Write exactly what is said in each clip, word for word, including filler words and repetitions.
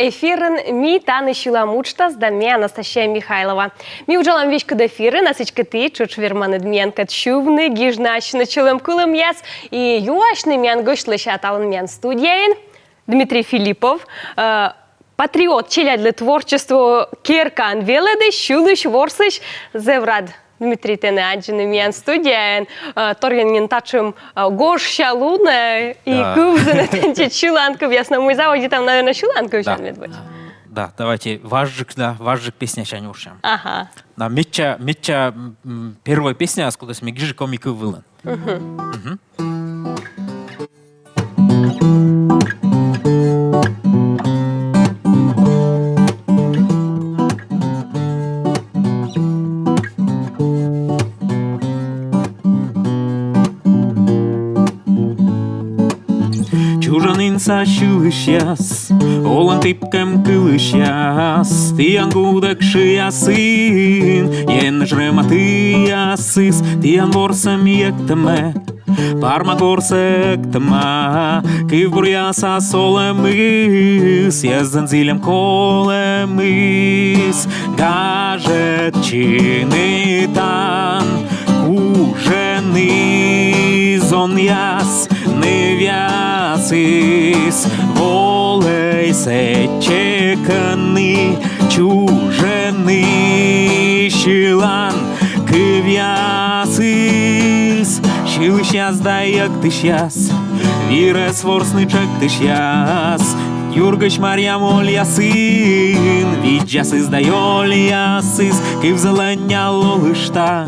Эфирын «Ми тані сьылам» уджтас да ме, Анастасия Михайлова. Ми уджалам веськыд эфирын, а сідзкӧ ті тшӧтш верманныд миянкӧд сьывны, гижны ассьыныд сьӧлӧм кылӧмъяс. И юасьны миян гӧсьтлы сійӧ талун миян студияын Дмитрий Филиппов, э, патриот, челядьлы творчество керкаын велӧдысь, сьылысь, ворсысь. Зэв рад, Дмитрий, тэнӧ аддзыны миян студияын. Э, торйӧн нин татшӧм, э, гожся лунӧ, и кывзыны тэнсьыд сьыланкывъяс. Но ми заводитам, наверно, сьыланкывсянь медводз. Да, давайте важджык, да, важджык песнясянь ворсам. Ага. Да, медся, медся, м, первой песня, кодӧс ме гижи коми кыв вылын. Чужан инса сьылысьяс, олӧм тіпкӧм кылысьяс, тіян гудӧк шыясын енэжрӧма тіясыс, тіян ворсӧм-йӧктӧмӧ парма горсӧ ӧктӧма, кывбуръясас олӧмыс йӧзлӧн зільӧм колӧмыс. Гажӧдчыны тан кужӧны зонъяс, нывъясыс, волӧй сэтчӧ кӧні, чужӧны сьыланкывъясыс. Сьылысьяс да йӧктысьяс, вирӧс ворсны тшӧктысьяс, юргысь маръям ольясын, видзьясыс да ёльясыс кывзалӧ нялолышта,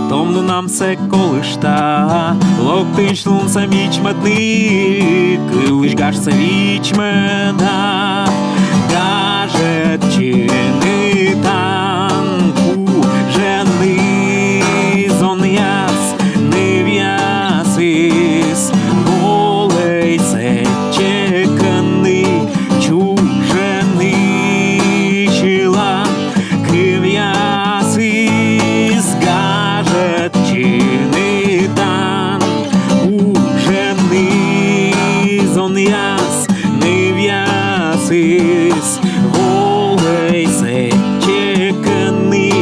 том луннамсӧ колышта, локтысь лунсӧ мичмӧдны, кылысь гажсӧ вичмӧда. Гажӧдчыны тан кужӧны зонъяс, нывъясыс, волӧй сэтчӧ кӧні, чужӧны сьыланкывъясыс. Гажӧдчыны тан кужӧны зонъяс, нывъясыс, волӧй сэтчӧ кӧні,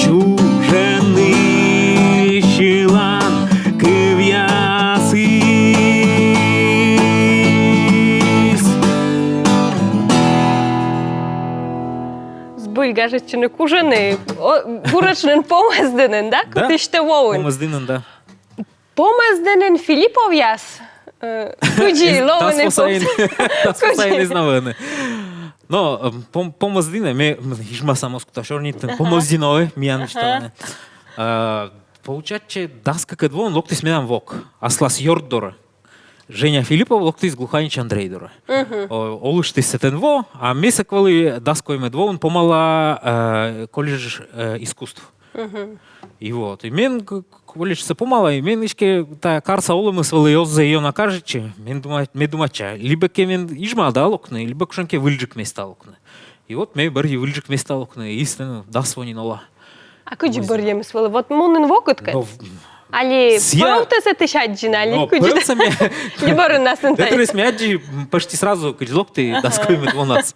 чужӧны сьыланкывъясыс. Збыль, гажӧдчыны кужӧны. О, буретш нин Помӧсдінын, да? Да. Кытысь тэ воин? Помӧсдінын, да. Помӧсдінын Филипповъяс, э, кыдзи лоӧны? Дас во сайын, дас во сайын эз на вӧвны. Но, эм, Пом-, Помӧсдінӧ, ме, м, Ижмаса Москва сёрнитын, ага, Помӧсдінӧ, миян, ага, ыштаны. Э, получается, дас кыкӧд воын локтіс менам вок аслас ёрт дорӧ. Женя Филиппов локтіс Глуханич Андрей дорӧ. Мгм. О, олыштіс сэтӧн во, а ме сэк вӧлі дас коймӧд воын помала, э, колледж, э, искусств. Мгм. И вот. И мен к-, к-, колледжсӧ помала, и мен эськӧ тайӧ карса олӧмыс вӧлі оз зэй ёна кажитчы. Мен дума-, ме думайтча, либӧ кӧ мен Ижмаӧ да локны, либӧ кутшӧмкӧ выльджык места локны. И вот ме бӧрйи выльджык места локны, и сэтӧн дас во нин ола. А кыдзи бӧрйӧмыс вӧлі? Вот мунін вокыткӧд? Но, в-, али сія пӧвтӧ сэтысь аддзин, али но кыдзи? Пӧвтӧ ме... Либӧ рынасӧн тай. Дӧтырыс ме аддзи, м, почти сразу, кыдз локті, ага, дас коймӧд вонас.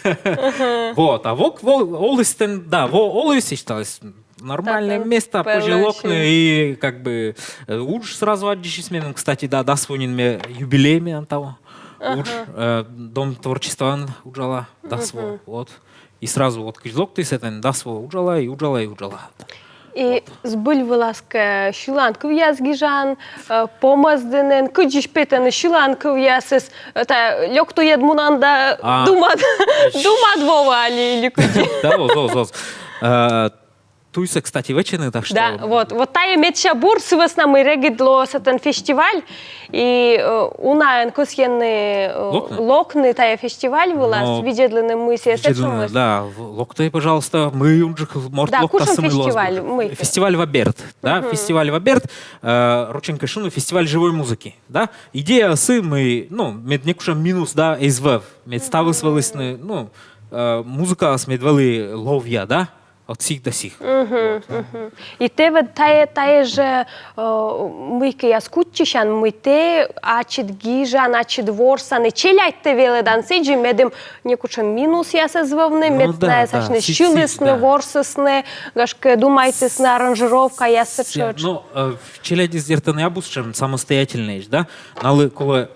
Ага. Вот, а вок, во-, оліс тэн, да, во, оліс, считалось, нормальное место, позьӧ локны, и как бы, э, удж сразу аддзысис меным, кстати, да, дас во нин ме юбилей менам таво. Удж, ага, э, Дом творчестваын уджала, дас во, мгм, вот. И сразу вот кыдз локті сэтӧн, дас во уджала, и уджала, и уджала. И вот. Збыль вылас кӧ сьыланкывъяс гижан, э, Помӧсдінын, кыдзи петӧны сьыланкывъясыс, э, тайӧ лёк туйӧд мунан да, а, думад, думад во-ва али, или кыдзи? Да, оз, оз, оз. Э, туйсӧ, кстати, вӧчӧны, так что... Да, вот, вот тайӧ медся бур, сы вӧсна мый регыд лоӧ сэтӧн фестиваль, и, э, унаӧн кӧсйӧны, э, локны, локны тайӧ фестиваль вылас, но видзӧдлыны, мый сійӧ сэтшӧм. Видзӧдлыны, да, в-, локтӧй, пожалуйста, мый унджык морт локтас, мый лоас. Да, кутшӧм фестиваль, мый? Фестиваль «Ваберт», да, мгм, фестиваль «Ваберт», э, рочӧн кӧ шуны, фестиваль живой музыки, да. Идея сы, мый, ну, мед некутшӧм минус, да, эз вӧв, мед ставыс вӧлісны, ну, э, музыкаыс мед вӧлі ловъя, да. От сих да сих. Мгм, мгм. И тэ вот тае, тае жӧ, э, мыйкӧяс кутчысян, мый тэ ачыд гижан, ачыд ворсан, и челядьтӧ велӧдан сідзи, медым некутшӧм минусъяс эз вӧвны, Ну мед найӧс асьныс сьылісны, ворсісны, гашкӧ, думайтісны аранжировкаяссӧ тшӧтш. Ну, э, челядьыс, дерт, нин абу сэтшӧм самостоятельнӧйӧсь, да? Налы колӧ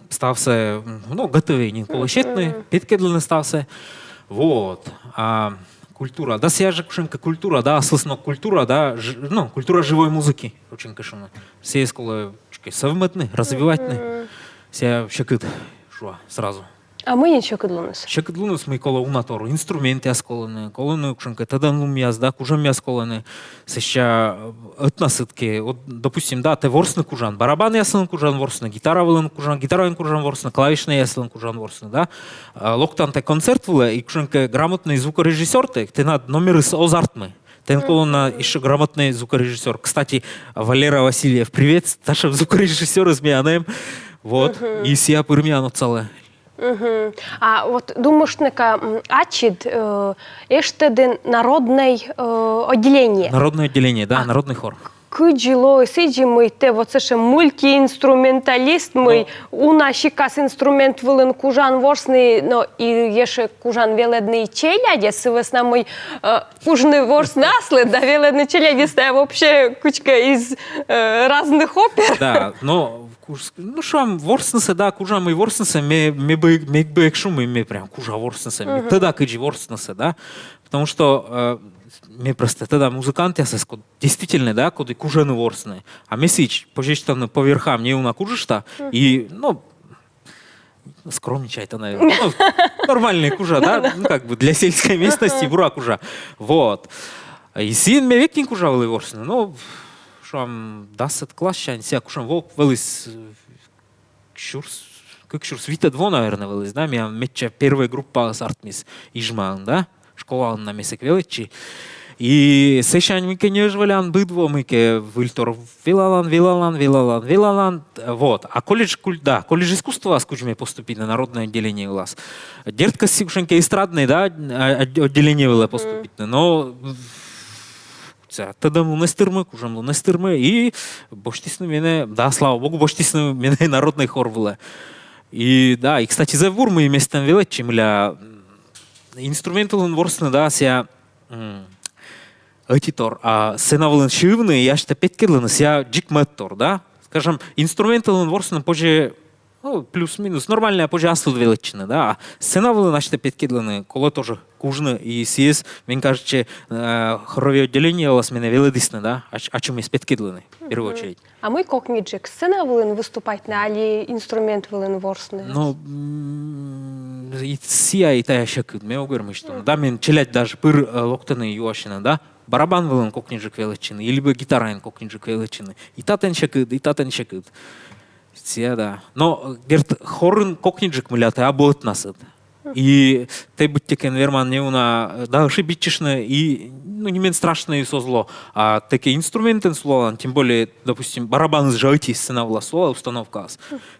ставсӧ, м, ну, готовӧй нин колӧ сетны, петкӧдлыны ставсӧ. Вот. А культура. Да, сія жӧ кутшӧмкӧ культура, да, аслысног культура, да, ж-, ну, культура живой музыки, очень кутшӧмкӧ. Сійӧс колӧ кутшӧмкӧ сӧвмӧдны, развивайтны. Сія сьӧкыд, шуа, сразу. А мый нин сьӧкыдлуныс? Сьӧкыдлуныс, мый колӧ уна тор инструментъяс колӧны, колӧны кутшӧмкӧ тӧдӧмлунъяс, да, кужӧмъяс колӧны. Сэсся, э, ӧтнасыд кӧ, вот, допустим, да, тэ ворсны кужан, барабанъяслӧн кужан ворсны, гитара вылын кужан, гитараӧн кужан ворсны, клавишнӧйяслӧн кужан ворсны, да. А локтан тэ концерт вылӧ, и кутшӧмкӧ грамотнӧй звукорежиссёртӧг тэнад номерыс оз артмы. Тэн колӧ на ещё грамотнӧй звукорежиссёр. Кстати, Валера Васильев, привет, татшӧм звукорежиссёрыс миян эм. Вот, и сія пыр миян отсалӧ. Мгм. А вот думыштны-ка, м, ачыд, э, эштӧдін народнӧй, э, отделение. Народное отделение, да, народный хор. Кыдзи лои сідзи, мый тэ вот сэтшӧм мультиинструменталист, мый уна сикас инструмент вылын кужан ворсны, но и ещё кужан велӧдны и челядьӧс, сы вӧсна мый, э, кужны ворсны аслыд да велӧдны челядьӧс, да вообще кутшӧмкӧ из, э, разных опер. Да, но куж-, ну, шуам, ворснысӧ, да, кужам и ворснысӧ, ме, ме бы, ме бы эг шу, мый ме прям кужа ворснысӧ, ме тӧда, кыдзи ворснысӧ, да, потому что, э, ме просто тӧда музыкантъясӧс, код-, действительно, да, коді кужӧны ворсны, а ме сідз позьӧ тан по верхам неуна кужышта, и, ну, скромничает, наверное. Ну, нормальнӧй кужа, да? Ну, как бы для сельской местности бура кужа. Вот. И сійӧн ме век нин кужа вӧлі ворсны. Ну, шуам, дасӧд класссянь сія кужам, во, вӧліс, э, сюрс, кык сюрс витӧд во, наверное, вӧліс, да? Миян медся первой группаыс артмис Ижмаын, да? Школаын на ме сэк велӧдчи. И сэсянь мыйкӧ ньӧжйӧ вӧлян быд во, мыйкӧ выльтор велалан, велалан, велалан, велалан. Вот. А колледж куль-, да, колледж искусствоас кудз ме поступитны, народное отделение вылас. Дерт, кӧсйи кутшӧмкӧ эстраднӧй, да, а, отделение вылӧ поступитны. Но, м, сія тӧдӧмлун эз тырмы, кужӧмлун эз тырмы, и босьтісны менӧ, да, слава богу, босьтісны менӧ народный хор вылӧ. И да, и, кстати, зэв бур, мый ме сэтӧн велӧдчи, мыля, м, инструменталӧн ворсны, да, сія, м, ӧтитор, а сцена вылын сьывны и асьтӧ петкӧдлыны, сія дзик мӧдтор, да. Скажем, инструменталӧн ворсны позьӧ, ну, плюс-минус, нормальнӧя позьӧ аслыд велӧдчыны, да. А сцена вылын асьтӧ петкӧдлыны колӧ тоже кужны, и сійӧс, мен кажется, э, хоровӧй отделение вылас менӧ велӧдісны, да, ач-, ачымӧс петкӧдлыны, в первую очередь. А мый кокниджык, сцена вылын выступайтны али инструмент вылын ворсны? Ну, м, и сія, и тая сьӧкыд, ме ог вермы, что. Да, мен челядь даже пыр, э, локтӧны юасьны, да? Барабан вылын кокниджык велӧдчыны, либӧ гитараӧн кокниджык велӧдчыны. И татӧн сьӧкыд, и татӧн сьӧкыд. Сія да. Но, э, дерт, хорын кокниджык, мыля, тэ абу ӧтнасыд. И тэ быттьӧкӧ верман неуна, э, да, ошибитчыны, и, ну, нимен страшнӧйыс оз ло. А тэ кӧ инструментӧн сулалан, тем более, допустим, барабаныс жӧ ӧти сцена вылас сулалӧ, установкаас.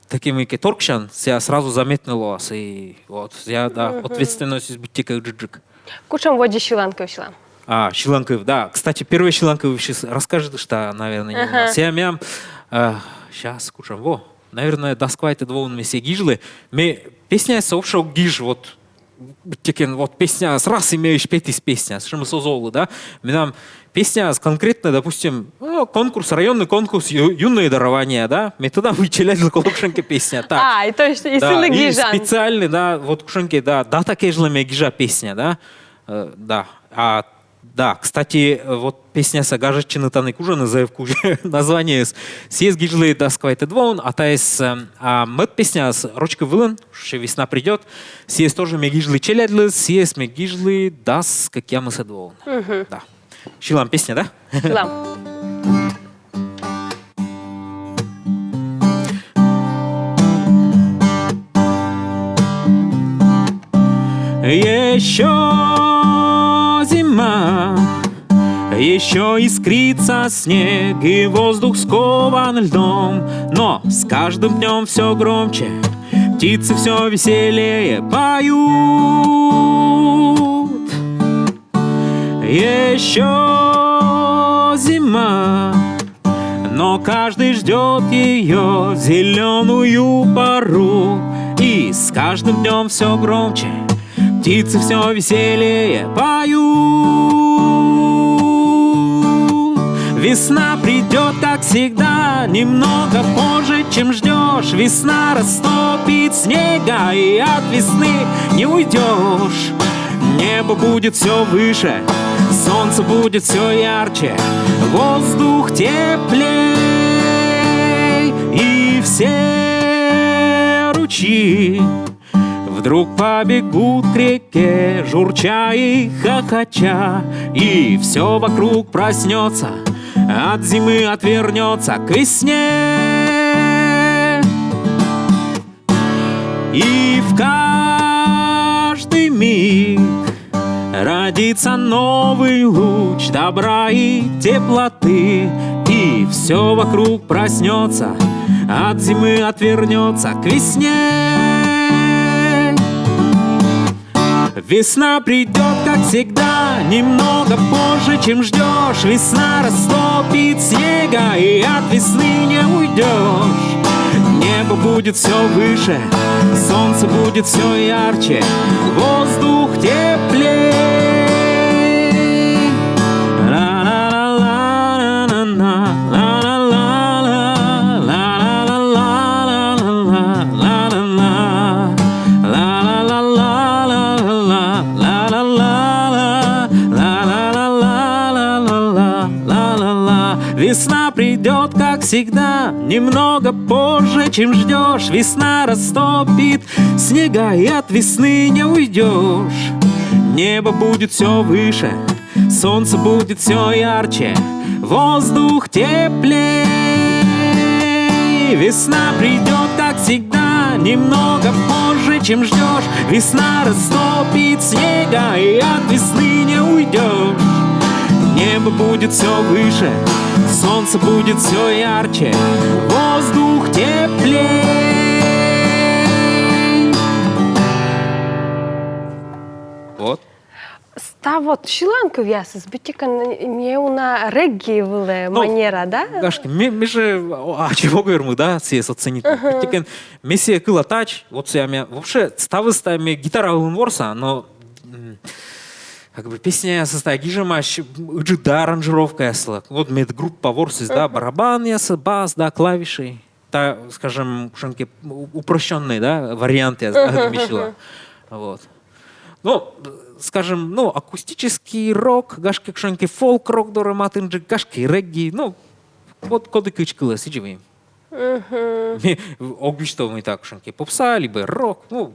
Тэ кӧ мыйкӧ торксян, сія сразу заметнӧ лоас, и вот, сія да, ответственностьыс быттьӧкӧ ыджыдджык. Кутшӧм водзӧ сьыланкыв сьылам? А, сьыланкыв, да. Кстати, первой сьыланкывсьыс расскажитыштан, наверное, неуна. Ага. Сія миян, э, щас, кутшӧм, во. Наверное, дас квайтӧд воын ме сійӧ гижлі. Ме песняяссӧ вообще ог гиж, вот, быттьӧкӧ, вот, песня, раз и меысь петіс песня, сэтшӧмыс оз овлы, да. Менам песняыс конкретно, допустим, ну, конкурс, районный конкурс ю-, «Юные дарования», да. Ме тӧда, мый челядьлы колӧ кутшӧмкӧ песня, так. А, и то есть, и сылы гижан. Да, и специальный, да, вот кутшӧмкӧ, да, дата кежлӧ ме гижа песня, да. Э, да. А Да, кстати, вот песнясӧ гажӧдчыны тані кужӧны, зэв кузь названиеыс. Сійӧс гижлі дас квайтӧд воын, а тайӧс, э, а мӧд песняыс роч кыв вылын, шуӧ, «Весна придёт». Сійӧс тоже ме гижлі челядьлы, сійӧс ме гижлі дас кӧкъямысӧд воын. Мгм. Да. Сьылам песня, да? Сьылам. Еще зима, еще искрится снег, и воздух скован льдом. Но с каждым днем все громче птицы все веселее поют. Еще зима, но каждый ждет ее зеленую пару. И с каждым днем все громче птицы все веселее поют. Весна придет, как всегда, немного позже, чем ждешь. Весна растопит снега, и от весны не уйдешь. Небо будет все выше, солнце будет все ярче, воздух теплей, и все ручьи вдруг побегут к реке, журча и хохоча, и все вокруг проснется, от зимы отвернется к весне. И в каждый миг родится новый луч добра и теплоты, и все вокруг проснется, от зимы отвернется к весне. Весна придет, как всегда, немного позже, чем ждешь. Весна растопит снега, и от весны не уйдешь. Небо будет все выше, солнце будет все ярче, воздух теплей. Весна придет, как всегда, немного позже, чем ждешь. Весна растопит снега, и от весны не уйдешь. Небо будет все выше, солнце будет все ярче, воздух теплей. Весна придет, как всегда, немного позже, чем ждешь. Весна растопит снега, и от весны не уйдешь. Небо будет все выше, солнце будет все ярче, воздух теплей. Вот. Став вот сьыланкывъясыс быттьӧкӧ неуна регги вылӧ манера, да? Гашкӧ, ме, ме жӧ, а, чего говорю, да, сійӧс оценить. Быттьӧкӧ ме сійӧ кыла тадз, вот сійӧ ме, вообще, ставыс тайӧ ме гитара вылын ворса, но, м, как бы, песняясыс тайӧ гижӧмаӧсь ыджыд да аранжировкаяслы. Вот мед группа ворсіс, да, барабанъясыс, бас, да, клавиши. Та, скажем, кутшӧмкӧ у-, упрощённый, да, вариантъяс, да, ме сьыла. Вот. Ну, скажем, ну, акустический рок, гашкӧ, кутшӧмкӧ фолк-рок дорӧ матынджык, гашкӧ, регги, ну, вот кодкӧ кыдз кылӧ, сідзи выйым. Ме ог висьтав, мый тайӧ кутшӧмкӧ попса либӧ рок, ну,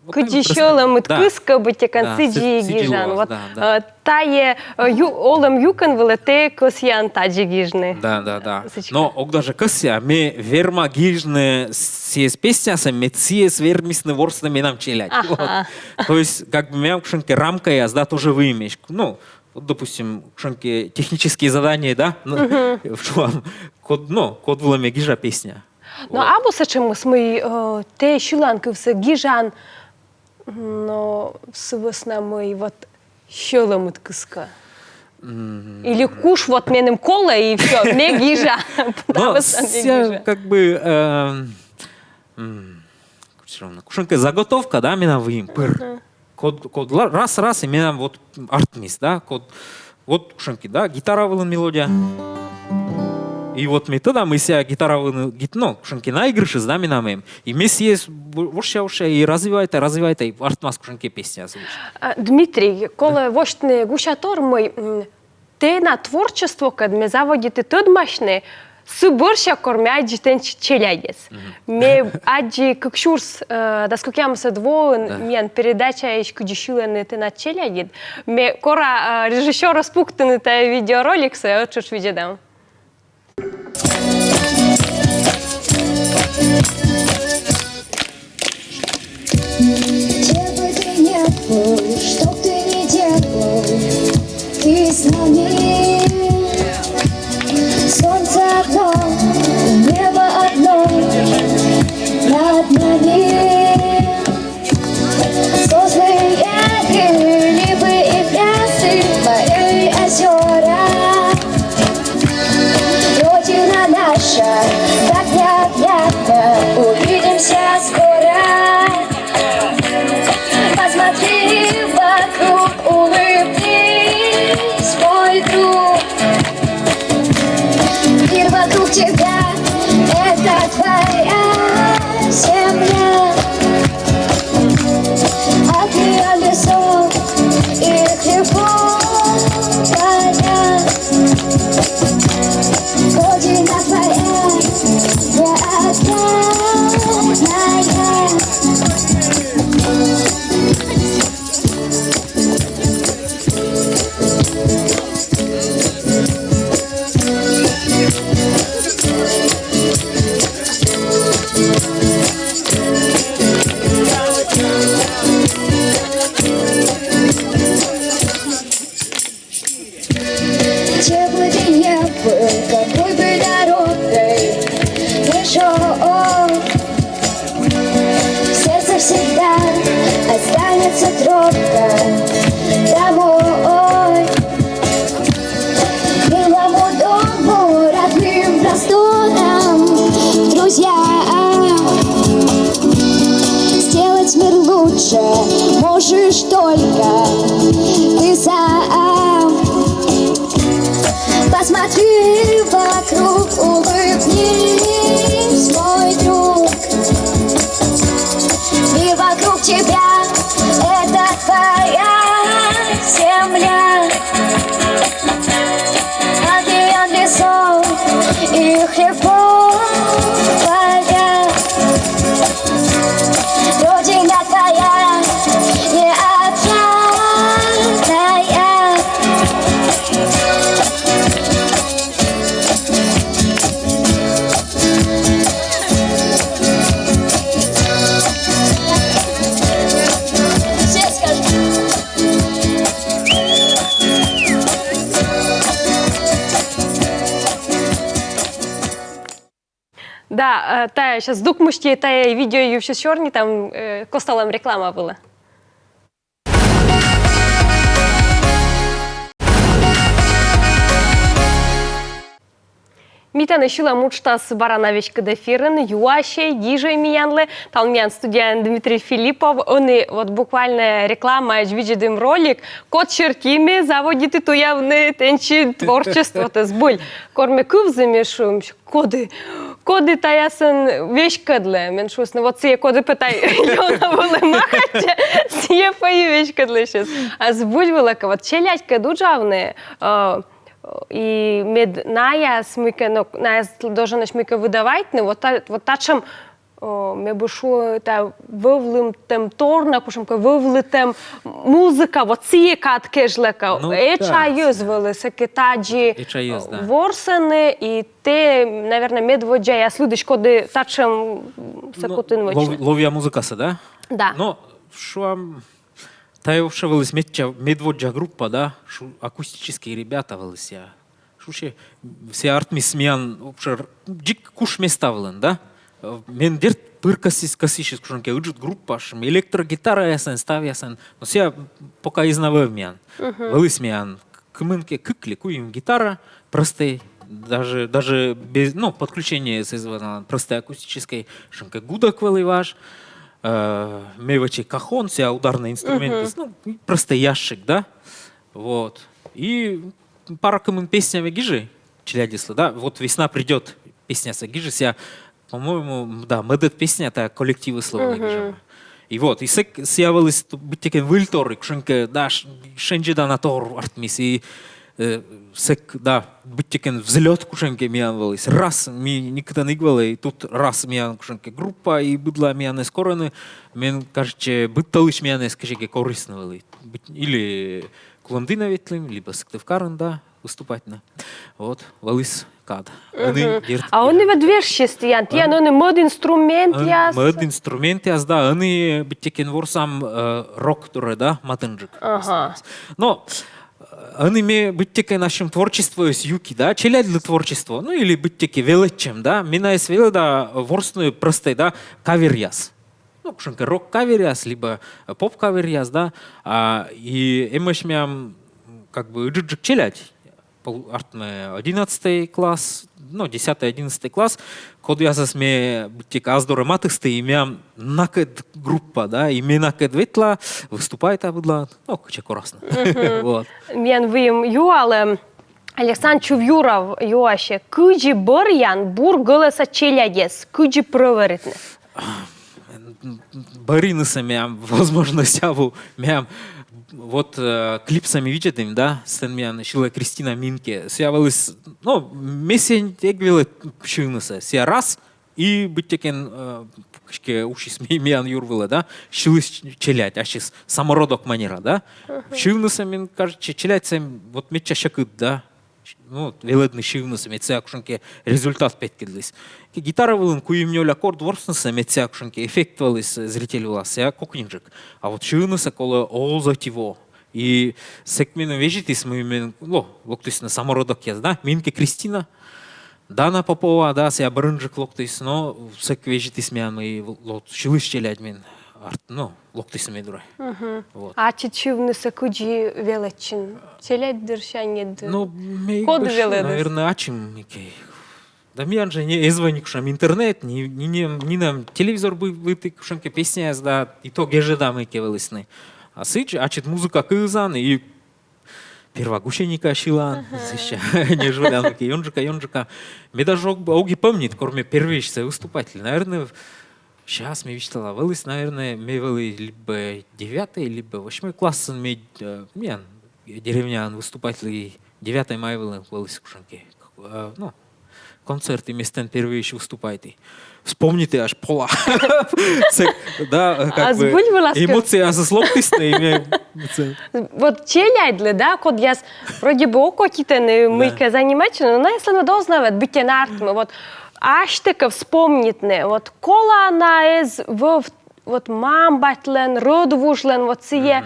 кыдзи сьӧлӧмыд кыскӧ, быттьӧкӧ сідзи и гижан. Вот, э, тайӧ, э, ю-, олӧм юкӧн вылӧ тэ кӧсъян тадзи гижны. Да, да, да. Но ог даже кӧсъя, ме верма гижны сійӧс песнясӧ, мед сійӧс вермисны ворсны менам челядь. Ага. Вот. То есть, как бы, менам кутшӧмкӧ рамкаяс, да, тоже выйым эськӧ. Ну, вот, допустим, кутшӧмкӧ технические задания, да? Ну, в чём? Код, ну, код вылӧ ме гижа песня. Но абу сэтшӧмыс, мый, э, тэ сьыланкывсӧ гижан, но сы вӧсна, мый вот сьӧлӧмыд кыскӧ. Или куш вот меным колӧ, и всё, ме гижа. Но сійӧ как бы, эм, м, всё равно. Кутшӧмкӧ заготовка, да, менам выйым пыр. Код, код ла-, раз, раз, и менам вот артмис, да, код, вот кутшӧмкӧ, да, гитара вылын мелодия. И вот ме тӧда, мый сійӧ гитара вылын, гит-, ну, кутшӧмкӧ наигрышыс, да, менам эм. И ме сійӧс в-, вошъя, вошъя, и развивайта, развивайта, и артмас кутшӧмкӧ песня. А, Дмитрий, колӧ восьтны гусятор, мый, м, тэнад творчествокӧд ме заводиті тӧдмасьны сы бӧрся, кор ме аддзи тэнад ч-, челядьӧс. Ме аддзи кык сюрс, э, дас кӧкъямысӧд воын миян передачаысь, кыдзи сьылӧны тэнад челядьыд. Ме кора, э, режиссёрӧс пуктыны тайӧ видеороликсӧ, ӧтчыд видзӧдам. Где бы ты ни был, что б ты ни делал, ты с нами. Солнце одно, небо одно над нами. Сосны, ели, липы и бясы, по Родина твоя, я одна, моя. Чего бы ты не был, какой бы дорогой не шёл, в сердце всегда останется тропка домой. Милому дому, родным просторам, друзьям. Сделать мир лучше можешь только ты сам. Посмотри вокруг, улыбнись, мой друг. Мир вокруг тебя — это твоя земля. Океан, лесов, их любовь, поля. Родина твоя, необъятная. Все скажут. Да, э, тая щас здук мысти, тая видео йывсьыс сёрни, там, э, кост олӧм реклама вылӧ. Ми тані сьылам уджтас бара на веськыд эфирын. Юасьӧй, гижӧй миянлы. Талун миян студияын Дмитрий Филиппов. Ӧні вот буквально рекламаӧдз видзӧдім ролик, код серти ме заводиті туявны тэнсьыд творчествотӧ збыль. Кор ме кывзі, ме шуи, коді, коді таясӧн веськӧдлӧ. Мен шуисны, вот сійӧ, коді пӧ тай ёна вылӧ махаччӧ, сійӧ пӧ и веськӧдлысьӧс. А збыль вылӧ кӧ, вот челядькӧд уджавны, э, и мед наяс мыйкӧ, но, наяс долженӧсь мыйкӧ выдавайтны, вот та-, вот татшӧм, э, ме бы шуи, та вӧвлытӧм торна, кутшӧмкӧ вӧвлытӧм музыка, вот сійӧ кад кежлӧ кӧ. Ну, да, этша йӧз вӧлі сэки тадзи, этша йӧз, да, ворсӧны, и тэ, наверно, медводдзаяс лыдысь, коді татшӧмсӧ кутін вӧчны. Лов-, ловъя музыкасӧ, да? Да. Но, шуам, тая вообще вӧліс медся-, медводдза группа, да? Шу-, акустические ребята вӧліс, я шуи, сійӧ артмис миян вообще р-, дзик куш места вылын, да? Э, мен, дерт, пыр кӧсйис-, кӧсйысис кутшӧмкӧ ыджыд группа, шуам, электрогитараясӧн, ставъясӧн. Но сійӧ пока эз на вӧв миян. Мгм. Вӧліс миян к-, кымынкӧ, кык ли куим гитара, простӧй, даже, даже без, ну, подключение, простӧй акустическӧй, шуам кӧ, гудӧк вӧлі важ, э, ме вӧчи кахон, сійӧ ударнӧй инструментыс, ну, простӧй ящик, да? Вот. И пара-кымын песня ме гижи челядьыслы, да, вот «Весна придёт» песнясӧ гижи, сійӧ, по-моему, м, да, мӧдӧд песня тая коллективыслы вӧлі гижӧма. И вот, и сэк сійӧ вӧліс быттьӧкӧ выльтор, и кутшӧмкӧ, да, ш-, шензьӧдана тор артмис, и, э, сэк, да, быттьӧкӧ взлёт кутшӧмкӧ миян вӧліс. Раз, ми нин кытӧн эг вӧлӧй, и тут раз миян кутшӧмкӧ группа, и быдлаӧ миянӧс корӧны, мен кажитчӧ, быд тӧлысь миянӧс кыдзкӧ корисны вӧлі. Быт-, или Кулӧмдінӧ ветлім, либӧ Сыктывкарын, да, выступайтны. Вот, вӧліс кад. Ӧні, дерт. А ӧні вед вежсис тіян, тіян ӧні мӧд инструментъяс. Мӧд инструментъяс, да, ӧні быттьӧкӧ ворсам, э, рок дорӧ, да, матынджык. Ага. Но, э, ӧні ме быттьӧкӧ ассьым творчествоэс юки, да, челядьлы творчество, ну, или быттьӧкӧ велӧдчӧм, да, ме найӧс велӧда ворсны простӧй, да, каверъяс. Ну, кутшӧмкӧ рок-каверъяс, либӧ, э, поп-каверъяс, да. А, и эмӧсь меям, как бы, ыджыдджык челядь, пол-, артмӧ, одиннадцатый класс, ну, десятый, одиннадцатый класс, кодъясӧс ме быттьӧкӧ ас дорӧ матысті, и меям накӧд группа, да, и ме накӧд ветла, выступайта быдлаӧ, ну, кыдзкӧ корасны. Вот. Миян выйым юалӧм, Александр Чувьюров юасьӧ, кыдзи бӧръян бур гӧлӧса челядьӧс кыдзи прӧверитны? Бӧрйынысӧ меям, возможно, сяву, меям Вот, э, клипсӧ ми видзӧдім, да, сэн миян сьылӧ Кристина Минке. Сія вӧлі, ну, ме сійӧн эг велӧд сьывнысӧ. Сія раз, и быттьӧкӧ, э, кыдзкӧ усис ми-, миян юр вылӧ, да, сьыліс ч-, челядь, ачыс самородок манера, да. Сьывнысӧ, мен кажется, челядьсӧ вот медся сьӧкыд, да. Ну, велӧдны сьывнысӧ, мед сія кутшӧмкӧ результат петкӧдліс. Гитара вылын куим-нёль аккорд ворснысӧ, мед сія кутшӧмкӧ эффект вӧліс зритель вылас, сія кокньыджык. А вот сьывнысӧ колӧ оз ӧти во. И сэк меным везитіс, мый мен, ну, локтісны самородокъяс, да, Минке Кристина, Дана Попова, да, сія бӧрынджык локтіс, но сэк везитіс миянлы, вот, сьылысь челядь мен арт, ну, локтісны ме дорӧ. Вот. А ачыд сьывнысӧ кыдзи велӧдчин? Челядь дырсянь ӧд? Ну, ме... Код велӧдіс, наверное, ачым мыйкӧ. Да миян жӧ не, эз вӧв нин кутшӧм интернет, ни, ни, ни, нинӧм телевизор бы-, быттьӧ кутшӧмкӧ песняяс, да, и то гежӧда мыйкӧ вӧлісны. А сідз ачыд музыка кывзан и перва гусеника сьылан, сэсся ньӧжйӧдан мыйкӧ ёнджыка, ёнджыка. Ме даже ог-, ог и помнит, кор ме первойсӧ выступайтім. Наверное, щас ме висьтала, вӧліс, наверное, ме вӧлі либӧ девятый, либӧ восьмой классын, ме, э, миян деревняын выступайтлі, девятое мая вылын вӧліс кутшӧмкӧ, э, ну, концерт, и ме сэн первойысь выступайті. Вспомниті, аж пола. Сэк, да, как бы, эмоцияяс локтісны, и ме... Вот челядьлы, да, кодъяс вроде бы окотитӧны мыйкӧ заниматься, но найӧслӧн вот оз на вот быттьӧ артмы, вот асьтӧ кӧ вспомнитны, вот колана эз вӧв вот мам-батьлӧн, рӧдвужлӧн, вот сійӧ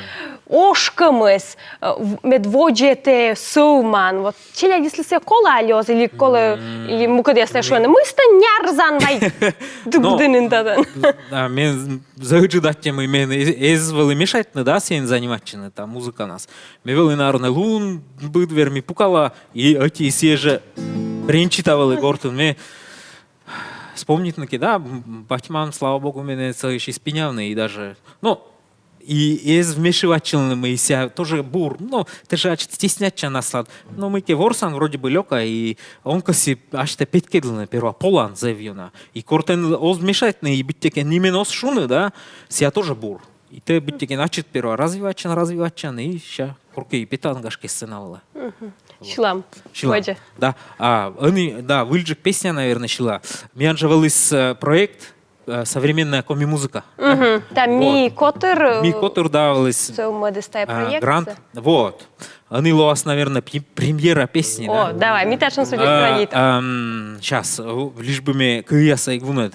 ошкӧмыс, э, в-, мед водзӧ тэ сӧвман. Вот челядьыслы сійӧ колӧ али оз, или колӧ, или мукӧдъяс тай шуӧны: «Мый тэ нярзан вай дугдыны татӧн?» Да, мен зэв ыджыд аттьӧ, мый мен эз, эз вӧлі мешайтны, да, сійӧн заниматчыны, та музыканас. Ме вӧлі, наверное, лун быд верми пукала, и ӧти сійӧ жӧ бренчита вӧлі гортын. Ме вспомнитны кӧ, да, м, бать-мам, слава богу, менӧ сылысь эз пинявны, и даже, ну, и эз вмешивайтчылны, мый сія тоже бур, ну, тэ жӧ ачыд стеснятчан аслад. Ну, мыйкӧ ворсан, вроде бы лёка, и он кӧсйы асьтӧ петкӧдлыны, перва полан зэв ёна. И кор тэн оз мешайтны, и быттьӧкӧ нимен оз шуны, да, сія тоже бур. И тэ быттьӧкӧ ачыд перва развивайтчан, развивайтчан, и сэсся коркӧ и петан, гашкӧ, сцена вылӧ. Сьылам. Сьылам. Водзӧ. Да. А, ӧні, да, выльджык песня, наверное, сьыла. Миян жӧ вӧліс, э, проект, э, «Современная коми-музыка». Мгм. Да, «Ми котыр», э, «Ми котыр», да, вӧліс, сӧвмӧдіс тайӧ, э, проект, грант. Вот. Ӧні лоас, наверное, пре-, премьера песни, да? О, давай, ми татшӧм судьба. Э, крадит. Ам, щас, э, лишь бы ме кывъяссӧ эг вунӧд.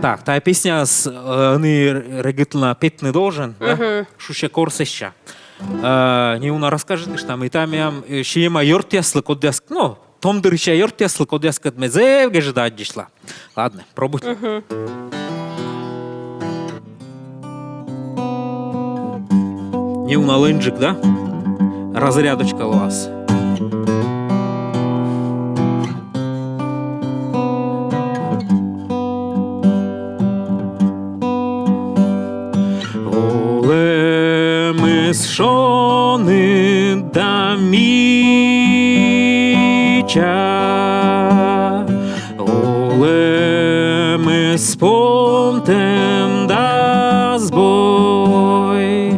Так, тайӧ песняыс, э, ӧні регытлана петны должен, да? Мгм. Шусьӧ, кор сэсся. Э, неуна расскажитыштам, и тайӧ миян, э, сиӧма ёртъяслы, кодъяс, ну, том дырся ёртъяслы, кодъяскӧд ме зэв гежӧда аддзысьла. Ладно, пробуйте. Мгм. Неуна лӧньджык, да? Разрядочка лоас. Олӧмыс шоныд да мича, олӧмыс помтӧм да збой.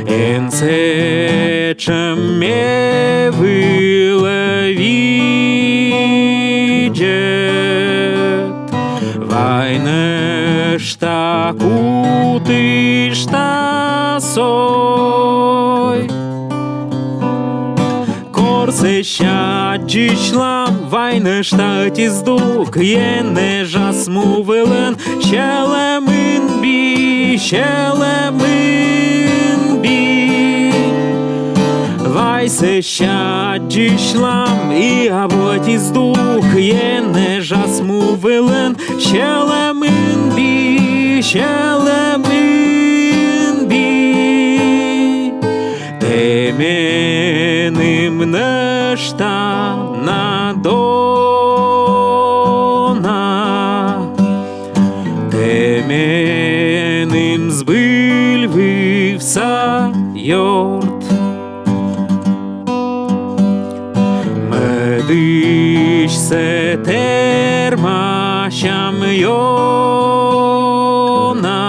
Эн сэтшӧм ме вылӧ видзӧд, вай нӧшта кутышта сой. Кор сэсся аддзысьлам, вай нӧшта ӧти здук, енэжас му вылын сьӧлӧмын би, сьӧлӧмын би. Вай сэсся аддзысьлам, и абу ӧти здук, енэжас му вылын сьӧлӧмын би, сьӧлӧмын би. Тэ меным нӧшта на дона, тэ меным збыльвывса ёрт. Мӧдысьсӧ тэрмасям ёна,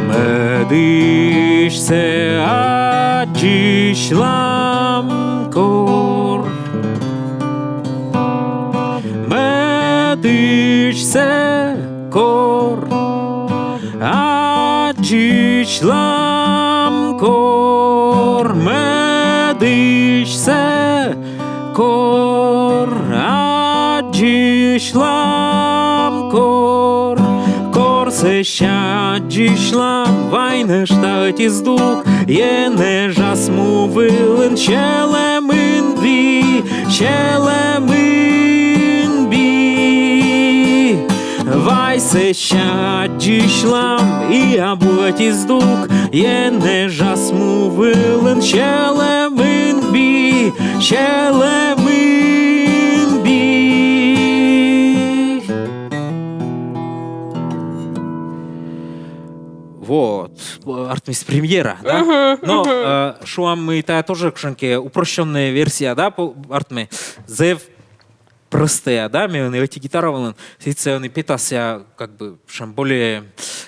мӧ- Аддзысьлам кор, мӧдысьсӧ кор, аддзысьлам кор, мӧдысьсӧ кор, аддзысьлам кор. Кор сэсся аддзысьлам, вай нӧшта ӧти здук, енэжас му вылын сьӧлӧмын би, сьӧлӧмын би. Вай сэсся аддзысьлам, и абу ӧти здук, енэжас му вылын сьӧлӧмын би, сьӧлӧмын би. Вот. Артмис премьера, да? Но, э, шуам, ми тая тоже кутшӧмкӧ упрощённая версия, да, по-, артмӧ. Зэв простӧя, да, миян ӧти гитара вылын, сэтшӧм, ӧні петасъя, как бы, сэтшӧм более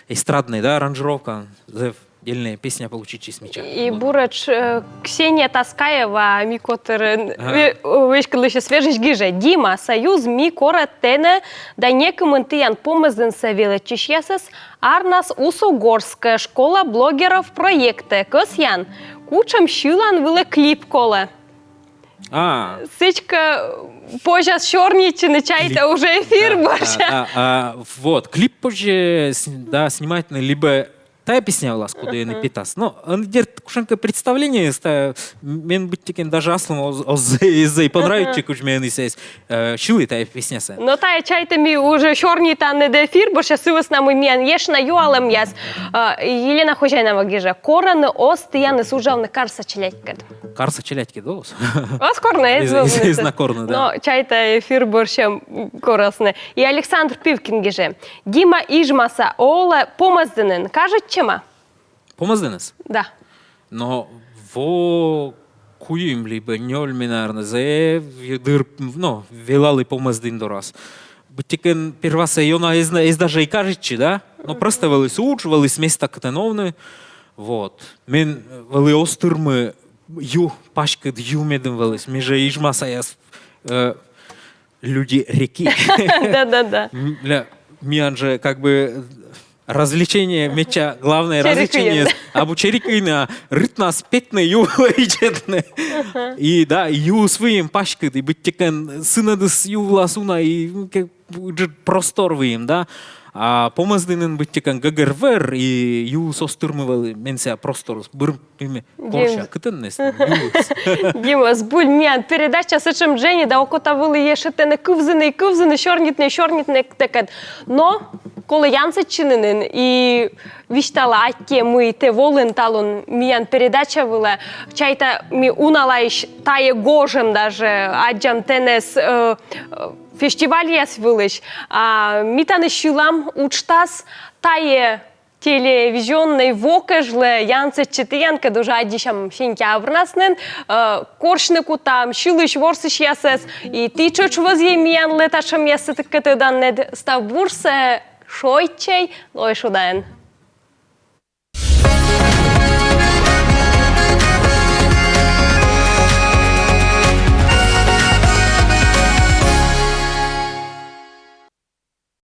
эстрадный, да, аранжировка, зэв дельная песня получитчис мича. И вот. Буретш, э, Ксения Таскаева, ми котырын, ага, ве-, о, веськыдлысь свежысь гижӧ: «Дима, Союз, ми корӧ тэнӧ да некымын тіян Помӧздінсӧ велӧдчысьясӧс арнас Усогорскӧ школа блогеров проектӧ. Кӧсъян? Кутшӧм сьылан вылӧ клип колӧ». А. Сідзкӧ, позяс сёрнитчыны, чайта, клип. Уже эфир, да, бӧрся. Да, да, а, вот, клип позьӧ, сни-, да, снимайтны либӧ тая песня вылас, кодӧс ӧні петас. Но ӧні, дерт, кутшӧмкӧ представление, ста, мен быттьӧкӧ даже аслым оз, оз, оз понравитчы, кыдз ме ӧні сэсся, э, сьылі тая песнясӧ. Но тая, чайта, ми уже сёрнитам нин эфир бӧрся, сы вӧсна мый миян ещӧ на юалӧмъяс. Э, Елена Хозяинова гижӧ: «Корӧны-ӧ оз тіянӧс уджавны карса челядькӧд?» Карса челядькӧд оз. Оз корны, эз, эз, эз на корны, да. Но чайта, эфир бӧрся корасны. И Александр Пивкин гижӧ: «Дима, Ижмаса олӧ Помӧздінын, кажитчӧма?» Помӧздіныс? Да. Но во куим либӧ нёль ме, наверно, зэв дыр, но, велалі Помӧздін дорас. Быттьӧкӧ первасӧ ёна эз на, эз даже и кажитчы, да? Но просто вӧлі удж, вӧлі места, кытӧн овны. Вот. Мен вӧлі оз тырмы ю, паськыд ю медым вӧлі. Ми жӧ Ижмасаяс, э, люди реки. Да-да-да. М, ля, миян жӧ, как бы, развлечение, медся главное развлечение. Чери кыйны. Абу чери кыйны, а рытнас петны, ю вылӧ видзӧдны. И да, юыс выйым паськыд, и быттьӧкӧ сынӧдыс ю вылас уна, и, м, ке-, ыджыд простор выйым, да. А Помӧздінын быттьӧкӧ гӧгӧр вӧр, и юыс оз тырмы вӧлі, мен сія просторыс быр-, пиме. Корся, кытӧн нӧ сійӧ юыс? Дима, збыль, миян передача сэтшӧм дженьыд, да окота вӧлі ещӧ тэнӧ кывзыны и кывзыны, сёрнитны и сёрнитны тэкӧд. Но колӧ янсӧдчыны нин, и висьтала аттьӧ, мый тэ волін талун миян передача вылӧ. Чайта, ми уналаысь тайӧ гожӧм даже аддзам тэнӧс, э, э, фестивальяс вылысь. А ми тані сьылам уджтас тайӧ телевизионнӧй во кежлӧ янсӧдчи тіянкӧд уже аддзысям сентябрнас нин, э, корсьны кутам сьылысь-ворсысьясӧс, и ті тшӧтш вӧзйӧй миянлы татшӧмъяссӧ, кӧть тӧданныд. Став бурсӧ, шойччӧй, лои шудаӧн.